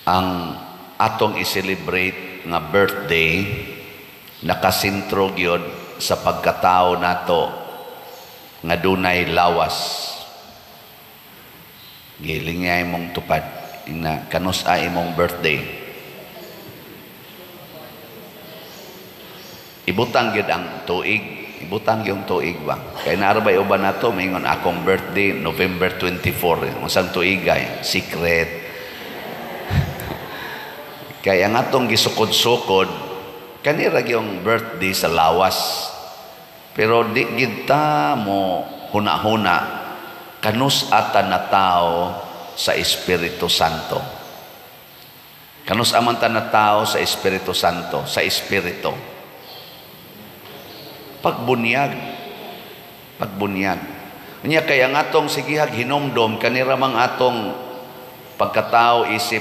Ang atong i-celebrate nga birthday nakasentro gyud sa pagkatao nato nga dunay lawas. Giling nga imong tupad ina kanus-a imong birthday. Ibutang gyud ang tuig, ibutang gyud tuig ba. Kay naa ra bay uban nato maingon akong birthday November 24. Unsang tuig ay secret. Kay ang atong gisukod-sukod kanira gyung birthday sa lawas. Pero di gid ta mo huna-huna kanus ata na tao sa Espiritu Santo. Kanus aman ta na tao sa Espiritu Santo, sa Espiritu. Pagbunyag. Pagbunyag. Unya kay ang atong sigihag hinumdom kanira mang atong pagkatao isip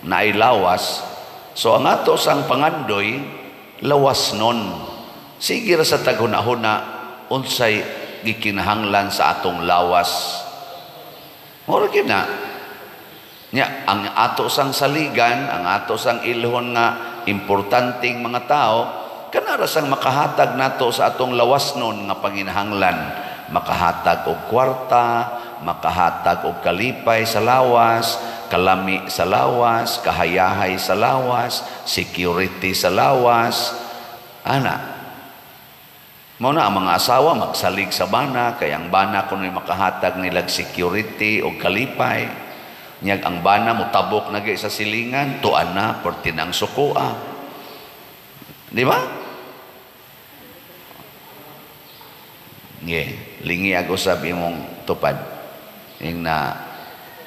naay lawas. So ang ato sang pangandoy lawas nun. Sige ra sa taghuna-huna unsay gikinahanglan sa atong lawas. Mura gyud na. Nya ang ato sang saligan, ang ato sang ilhon nga importanteng mga tao, kanara sang makahatag nato sa atong lawas nun nga panginahanglan. Makahatag og kwarta, makahatag og kalipay sa lawas, kalami sa lawas, kahayahay sa lawas, security sa lawas. Ana. Mao na ang mga asawa magsalig sa bana, kay ang bana kuno'y makahatag nilag security o kalipay. Nyag ang bana motabok na gyud sa silingan, tuan na perti nang sukoa. Di ba? Nge, lingi ag usab imong tupad. Ing na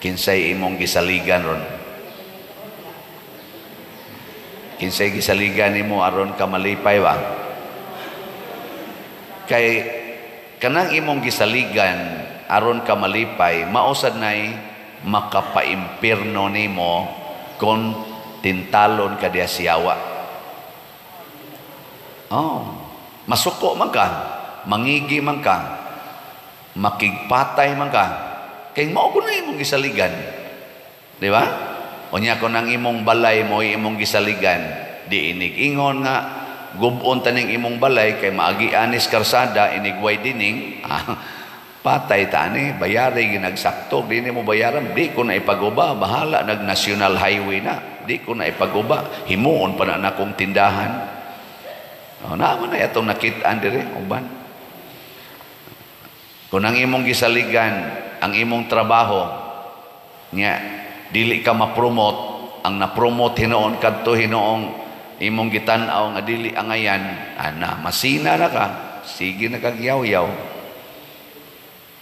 kinsay imong gisaligan ron. Kinsay gisaligan nimo aron ka malipay ba? Kay kanang imong gisaligan aron ka malipay, mausad nay makapaimpirno nimo kon tintalon ka diha siyawa. Oh, masuko man ka, mangigi man ka, makigpatay man ka. Kay mao ko na imong gisaligan. Di ba? Unya kon ang imong balay mo imong gisaligan, di inig ingon nga gubon taning imong balay kay maagi anis karsada inig widening, patay tani, bayari ginagsakto, di nimo bayaran, di ko na ipaguba, bahala nag national highway na, di ko na ipaguba, himuon pa na nakong tindahan. Oh, naa man na atong nakit-an diri uban. Kung ang imong gisaligan, ang imong trabaho nya dili ka ma-promote, ang na-promote hinuon kadto hinuong imong gitan-aw nga dili angayan, ana masina na ka, sige na kag yaw-yaw.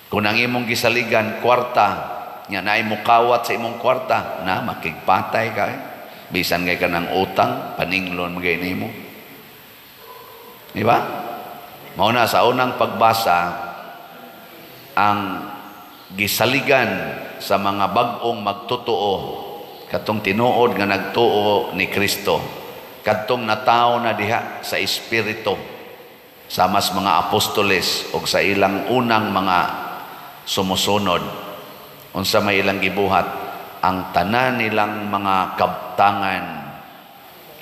Kung ang imong gisaligan kwarta, nya naay mukawat sa imong kwarta, na makigpatay ka eh. Bisan kay ka ng utang, paninglon magay nimo. Di ba? Mao na sa unang pagbasa ang gisaligan sa mga bag-ong magtotoo, katong tinuod nga nagtuo ni Kristo, kadtong natawo na diha sa espiritu sa mas mga apostoles og sa ilang unang mga sumusunod. Unsa may ilang gibuhat, ang tanan nilang mga kabtangan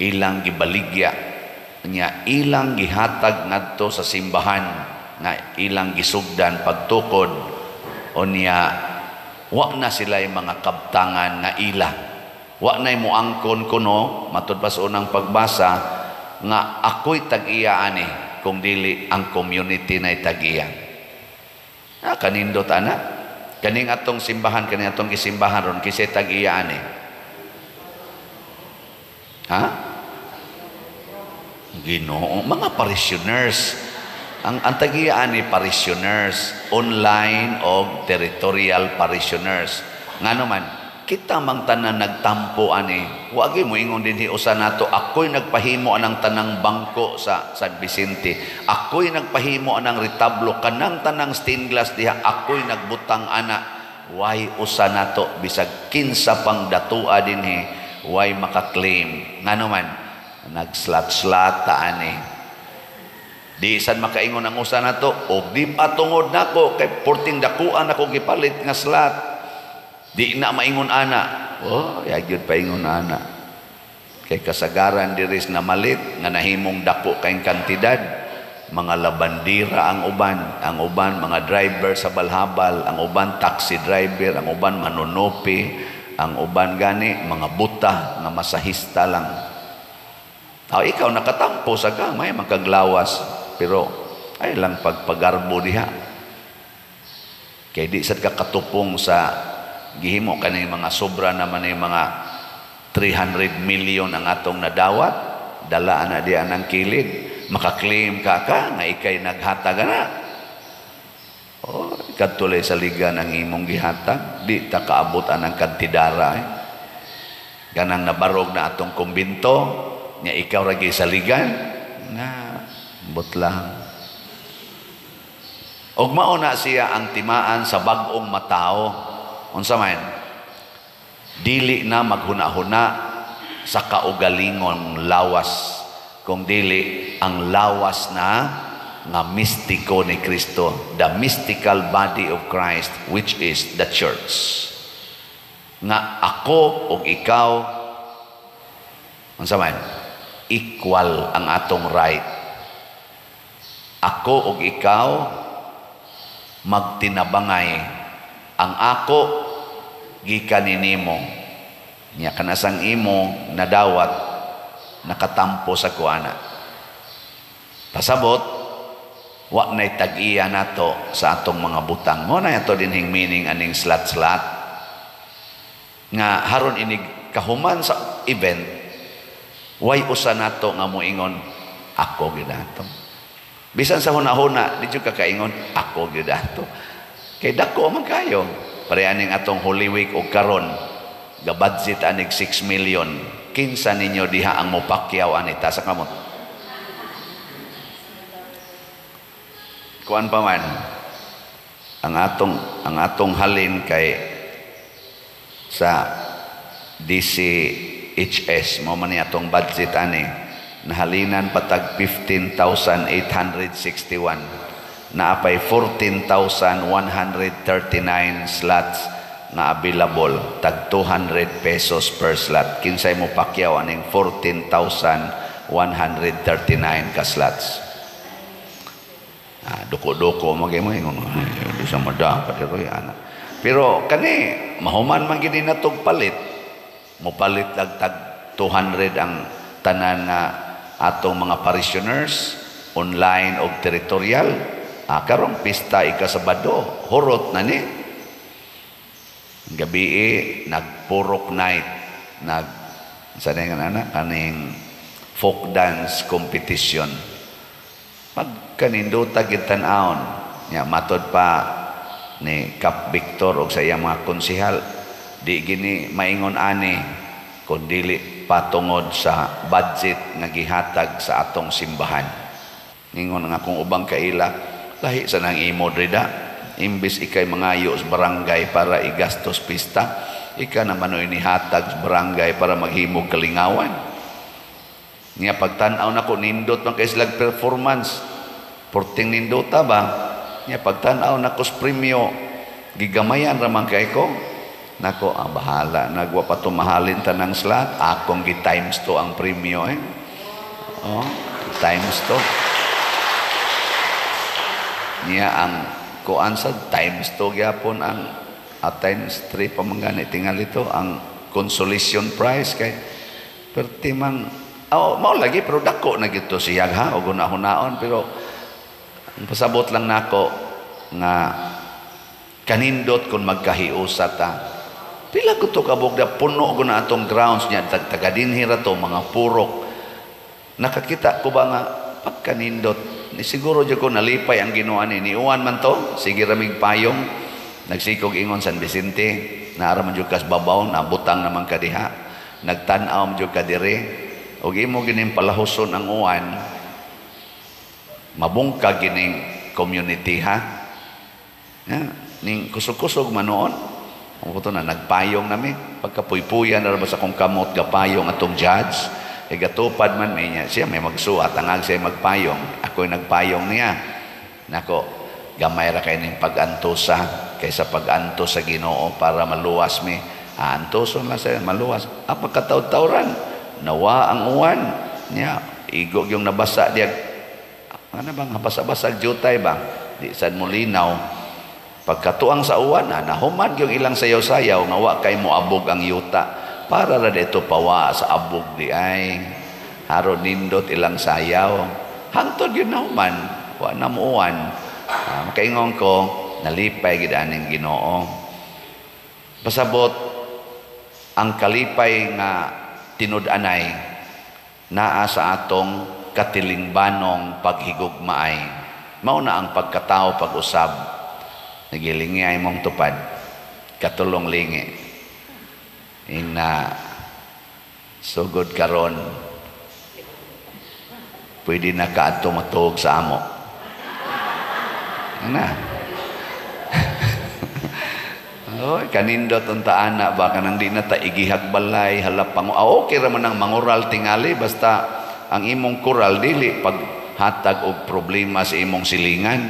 ilang gibaligya nya ilang gihatag ngadto sa simbahan nga ilang gisugdan pagtukod, unya wa na sila mga kabtangan nga ila. Wa na'y muangkon kuno, matud pa sa unang pagbasa, nga ako'y tag-iya ani, kung dili ang community na'y tag-iya. Ah, kanindot ana. Kaning atong simbahan, kaning atong gisimbahan ron, kisay tag-iya ani. Ha? Ginoo, mga parishioners. Ang tag-iya ani parishioners, online o territorial parishioners. Ngano man, kita mang tanan nagtampo ani. Wagi mo ingon dinhi usa nato, ako'y nagpahimo anang tanang bangko sa San Vicente. Ako'y nagpahimo anang retablo kanang tanang stained glass diha, ako'y nagbutang ana. Way usa nato bisag kinsa pang datua dinhi, way makaklaim. Ngano man, nagslat-slat ta ani. Di san makaingon ang usa nato, og di pa tungod nako kay porting dakuan ako gipalit nga slat. Di na maingon ana. Oh, yagyud paingon ana. Kay kasagaran diris na malit nga nahimong dako kayong kantidad, mga labandira ang uban mga driver sa balhabal, ang uban taxi driver, ang uban manunopi, ang uban gani mga buta nga masahista lang. O, ikaw nakatampo sa ka, may makaglawas, pero ay lang pagpagarbo diha. Kay di sad ka katupong sa gihimo kaning mga sobra naman yung mga 300 million ang atong nadawat, dala na diyan ang kilid, makaklaim ka ka nga ikay naghatag na. Oh, kadtulay sa liga ng imong gihatag, di ta kaabot anang kantidara eh. Ganang nabarog na atong kumbinto, nya ikaw ra saligan na butlang. Og mao na siya ang timaan sa bag-ong matao. Unsa man? Dili na maghuna-huna sa kaugalingong lawas, kung dili ang lawas na nga mistiko ni Kristo, the mystical body of Christ, which is the church. Nga ako ug ikaw, unsa man? Equal ang atong right. Ako ug ikaw magtinabangay. Ang ako gikan nimo, nya kanasang imo nadawat nakatampo sa kuana. Pasabot wa nay tag-iya nato sa atong mga butang. Mo na ato dinhing meaning aning slat-slat nga haron inig kahuman sa event, way usa nato nga moingon ako gyud ato. Bisan sa huna-huna di jud ka kaingon ako gyud ato. Kay dako man kayo. Pareha ning atong Holy Week og karon gabudget anig 6 million. Kinsa ninyo diha ang mopakyaw ani ta sa kamot? Kuan pa man ang atong halin kay sa DCHS mao man ni atong budget ani nahalinan patag 15,861, naapay 14,139 slots nga available, tag 200 pesos per slot. Kinsay mo pakyaw aning 14,139 ka slots? Ah, duko-duko magay mo ingon di sa mada pero ana. Pero kani mahuman man gid natog palit. Mopalit lag tag 200 ang tanan nga atong mga parishioners online og territorial. Ah, karong pista ika-Sabado, hurot na ni. Gabi nagpurok night, nag sa nga ana kaning folk dance competition. Pagkanindota gid tan-awon nya matod pa ni Cap Victor og sa iyang mga konsehal, di gini maingon ani kun dili patungod sa budget nga gihatag sa atong simbahan. Ingon nga akong ubang kaila, lahi sa nang imo drida, imbis ikay mangayo sa barangay para igastos pista, ika naman oy nihatag sa barangay para maghimog kalingawan. Nya pagtan-aw nako nindot man kay silag performance. Porting nindota ba? Nya pagtan-aw nako sa premyo, gigamayan ra man kay ko. Nako, ah, bahala nagwa pa tumahalin tanang slot, akong gi times 2 ang premyo eh. Oh, times 2. Niya ang kuan sa times 2 gyapon ang times 3 pa man gani tingali to ang consolation prize kay perti mang oh, mao lagi pero dako na gito siya ha og hunahunahon, pero ang pasabot lang nako nga kanindot kung magkahiusa ta. Pila ko to kabog da puno ko na atong grounds niya taga dinhi ra to mga purok. Nakakita ko ba nga pagkanindot ni siguro jud ko nalipay ang Ginoo ani niuwan man to sige ramig payong nagsikog ingon San Vicente naara man jud kas babaw nabutang naman ka diha nagtan-aw man jud ka diri og imo gining palahuson ang uwan mabungkag gining community ha. Ya, ning kusog-kusog man noon. Ang to na nagpayong nami pagkapuypuyan na ba sa akong kamot gapayong atong judge e gatupad man may niya siya may magsuat ang siya magpayong ako'y nagpayong niya. Nako Gamay ra kay ning pag-antosa kaysa pag-antos sa Ginoo para maluwas mi. Antoson lang sa maluwas. Pagkataw-tawran nawa ang uwan nya, igo yung nabasa diag. Ano bang basa-basa jutay ba? Di sad mo linaw. Pagkatuang sa uwan, nahuman yung ilang sayaw-sayaw nga wa kay moabog ang yuta. Para ra dito pawa sa abog di ay haron nindot ilang sayaw. Hangtod yun nahuman, wa na muuwan. Makaingon ko, nalipay gid aning Ginoo. Pasabot ang kalipay nga tinud-anay naa sa atong katilingbanong paghigugmaay. Mao na ang pagkatao pag-usab. Nagilingi ay mong tupad. Katulong lingi. Ina sugod karon pwede na kaadto matuog sa amo. Na. Oy, kanindot unta ana ba kanang di na ta igihag balay halap pang okay ra man ang mangural tingali basta ang imong kural dili paghatag og problema sa imong silingan,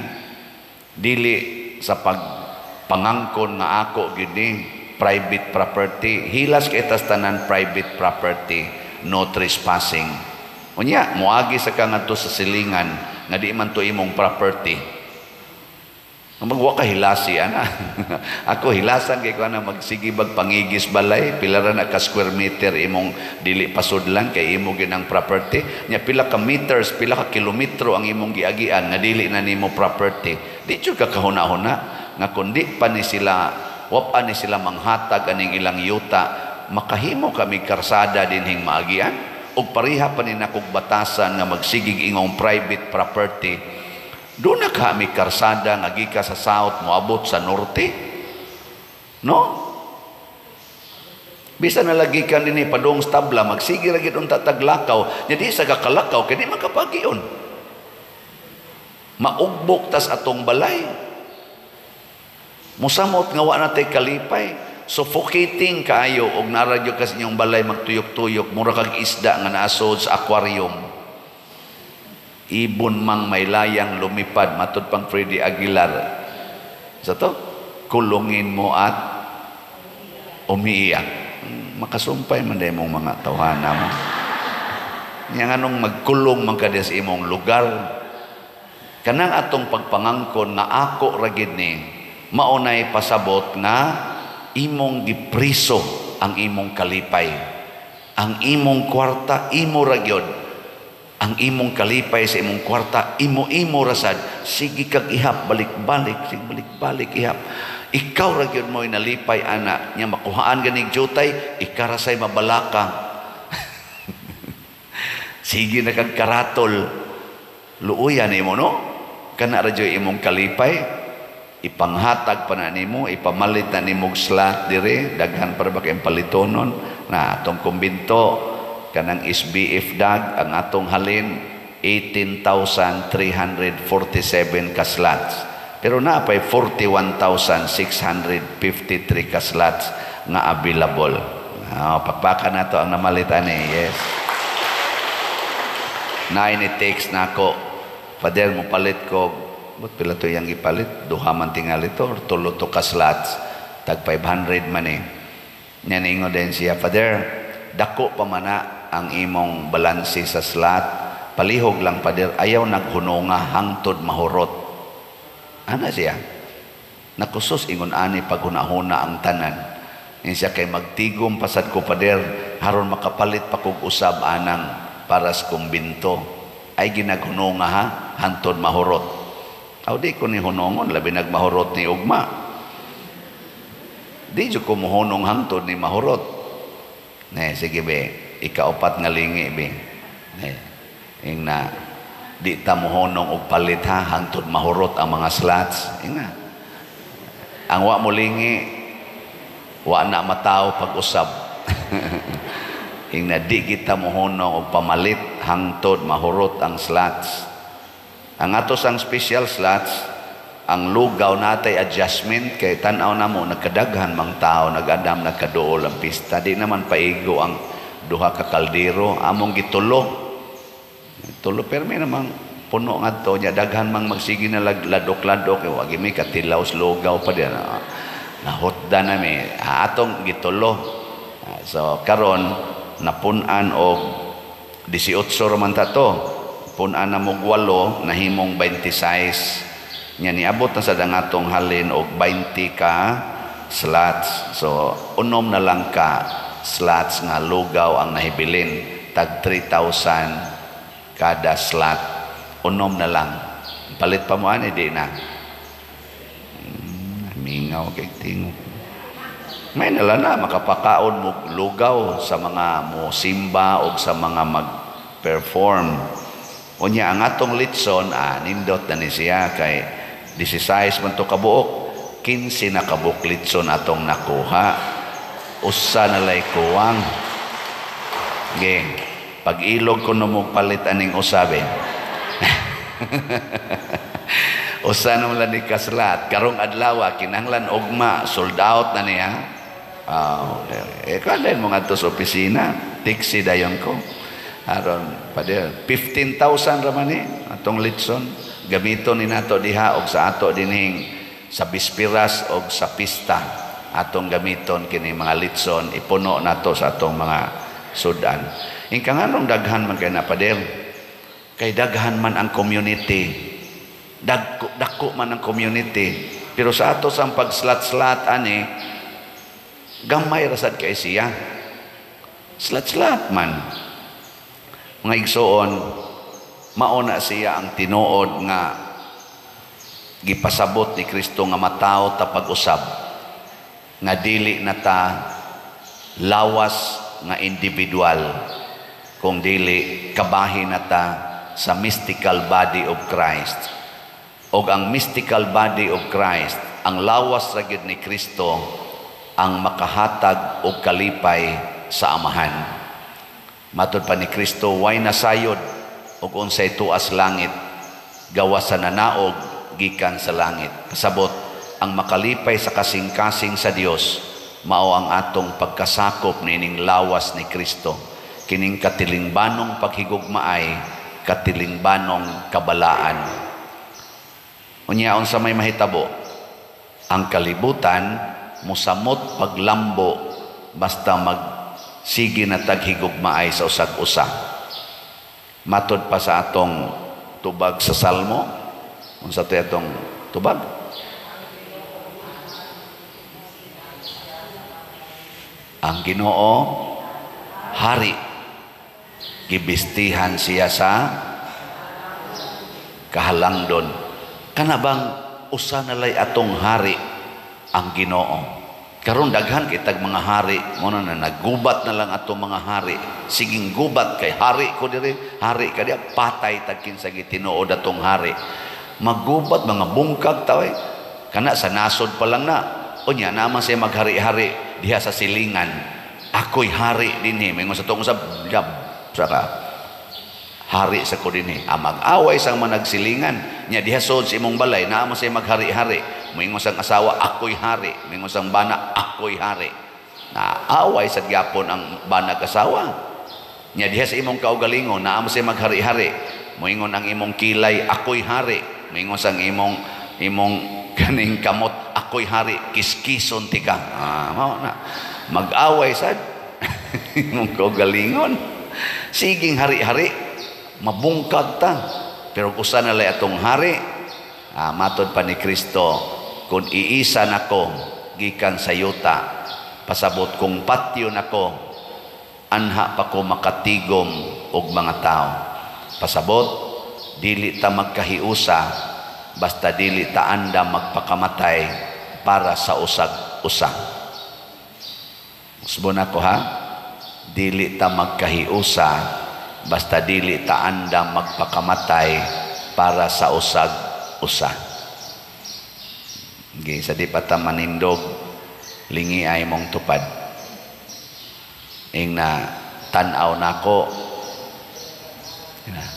dili sa pagpangangkon nga ako gyud ni private property, hilas kay tas tanan private property, no trespassing. Unya moagi sa ka ngadto sa silingan nga di man to imong property. Magwa ka hilasi ana. Ako hilasan kay ko ana magsige bag pangigis balay, pila ra na ka square meter imong dili pasudlan kay imo ginang property. Nya pila ka meters, pila ka kilometro ang imong giagian nga dili na nimo property. Di jud ka kahuna-huna nga kundi pa ni sila, wa pa ni sila manghatag aning ilang yuta, makahimo kami karsada dinhing maagian ug pareha pa ni nakog batasan nga magsigig ingong private property. Doon na kami karsada nga gika sa south moabot sa norte. No? Bisan na lagi ka dinhi padung sa tabla, magsige ra gid unta taglakaw. Nya di sa kakalakaw kay di makapagion. Maugbok tas atong balay. Musamot nga wa na tay kalipay. Suffocating kaayo og naa ra gyud ka sa inyong balay magtuyok-tuyok, mura kag isda nga naasod sa aquarium. Ibon mang may layang lumipad, matud pang Freddie Aguilar. Sa to, kulungin mo at umiiyak. Makasumpay man dahil mong mga tawhana mo. Yang anong magkulong man ka sa imong lugar. Kanang atong pagpangangkon nga ako ra gid ni, maunay pasabot nga imong gipriso ang imong kalipay. Ang imong kwarta, imo ra gyud. Ang imong kalipay sa imong kwarta, imo-imo rasad. Sige kag ihap, balik-balik, sige balik-balik ihap. Ikaw ra gyud mo'y nalipay ana, nya makuhaan ganig jutay, ikarasay mabalaka. Sige na kag karatol. Luoyan nimo no? Kana ra gyud imong kalipay, ipanghatag pa na nimo, ipamalit na nimo og slot dire, daghan para ba kay palitonon na atong kumbinto kanang SBF dag ang atong halin 18,347 ka slots. Pero naa pay 41,653 ka slots nga available. Pakpakan na to ang namalit ani. Yes. Nine text na ako. Father, mo palit ko. But pila to yang gipalit? Duha man tingali to or tulo to ka slots. Tag 500 man eh. Nya ningo din siya, Father, dako pa man na ang imong balanse sa slot. Palihog lang, Father, ayaw naghunonga hangtod mahurot. Ana siya. Nakusos ingon ani paghunahuna ang tanan. Ingon siya kay magtigom pasad ko, Father, haron makapalit pa kog usab anang para sa kumbinto. Ay ginaghunonga ha, hangtod mahurot. Aw di ko ni hunongon, labi nagmahurot ni ugma. Di jud ko mohunong hangtod ni mahurot. Ne, sige be, ikaupat nga lingi be. Ne, ing na di ta mohunong og palit ha, hangtod mahurot ang mga slots. Ing na. Ang wa mo lingi, wa na mataw pag-usab. Ing na di kita mohunong og pamalit hangtod mahurot ang slots. Ang ato sang special slots, ang lugaw natay adjustment kay tan-aw na mo nagkadaghan mang tao nagadam nagkaduol ang pista, di naman paigo ang duha ka kaldero, among gitulo. Tulo permi namang Puno ngadto nya, daghan mang magsige na ladok-ladok, wa mi katilaw lugaw pa diyan. Nahutda na mi atong gitulo. So karon napun-an og 18 raman ta to. Pun-an na mog 8, nahimong 26. Nya niabot na sa atong halin og 20 ka slots. So unom na lang ka slots nga lugaw ang nahibilin, tag 3,000 kada slot. Unom na lang. Palit pa mo ani di na. Mingaw kay tingog. May nala na makapakaon mo lugaw sa mga mo simba o sa mga mag-perform. Unya ang atong litson, nindot na ni siya kay 16 man to kabuok, 15 na kabuok litson atong nakuha. Usa na lay kuwang. Ge, pag-ilog ko no mo palit aning usabe. Usa na lang ni kaslat. Karong adlaw kinahanglan ugma, sold out na niya. Kaden mo ngadto sa opisina, taxi dayon ko. Aron pader 15,000 ra man ni atong litson. Gamiton ni nato diha og sa ato dinhing sa bispiras og sa pista. Atong gamiton kini mga litson, ipuno nato sa atong mga sudan. Ingka nganong daghan man kay na pader? Kay daghan man ang community. Dagko, dako man ang community. Pero sa ato sa pag-slat-slat ani, gamay rasad kay siya. Slat-slat man. Mga igsoon, mauna siya ang tinuod nga gipasabot ni Kristo nga matawo ta pag-usab, nga dili na ta lawas nga individual, kung dili kabahin na ta sa mystical body of Christ. Og ang mystical body of Christ, ang lawas ra gyud ni Kristo, ang makahatag og kalipay sa Amahan. Matod pa ni Kristo, way nasayod og unsay tuas langit, gawas sa nanaog gikan sa langit. Kasabot, ang makalipay sa kasing-kasing sa Dios mao ang atong pagkasakop nining lawas ni Kristo. Kining katilingbanong paghigugmaay, katilingbanong kabalaan. Unya unsa may mahitabo? Ang kalibutan musamot paglambo basta magsige na taghigugmaay sa usag-usa. Matod pa sa atong tubag sa Salmo, unsa to atong tubag? Ang Ginoo hari, gibistihan siya sa kahalangdon. Kana bang usa na lay atong hari ang Ginoo? Karon daghan kitag mga hari, mo na nagubat na lang atong mga hari. Siging gubat kay hari ko diri, hari ka diya, patay tag kinsa gitinuod atong hari. Magubat mga bungkag taw. Kana sa nasod pa lang na. Unya naman siya maghari-hari diha sa silingan. Ako'y hari dinhi. Mingon sa tong usab, saka hari sa ko dinhi. Mag-away sang managsilingan. Nya diha sod sa imong balay, naa man siya maghari-hari. Moingon sang asawa, ako'y hari. Moingon sang bana, ako'y hari. Naaway sad gyapon ang banag asawa. Nya diha sa imong kaugalingon, naa man siya maghari-hari. Moingon ang imong kilay, ako'y hari. Moingon sang imong kaning kamot, ako'y hari. Kiskison tika. Mao na. Mag-away sad imong kaugalingon. Siging hari-hari, mabungkag ta. Pero usa na lay atong hari, matod pa ni Kristo, kung iisa nako gikan sa yuta, pasabot kung patyo nako, anha pa ko makatigom og mga tao. Pasabot, dili ta magkahiusa, basta dili ta anda magpakamatay para sa usag-usa. Usbon ako ha? Dili ta magkahiusa, basta dili ta anda magpakamatay para sa usag-usa. Okay, sa di pa ta manindog, lingi ay mong tupad. Ing na tan-aw nako,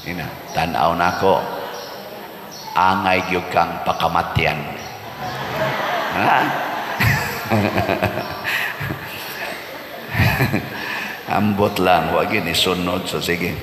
ina tan-aw nako, angay gyud kang pakamatyan. Ha? Ambot lang, wag gini sunod, so sige.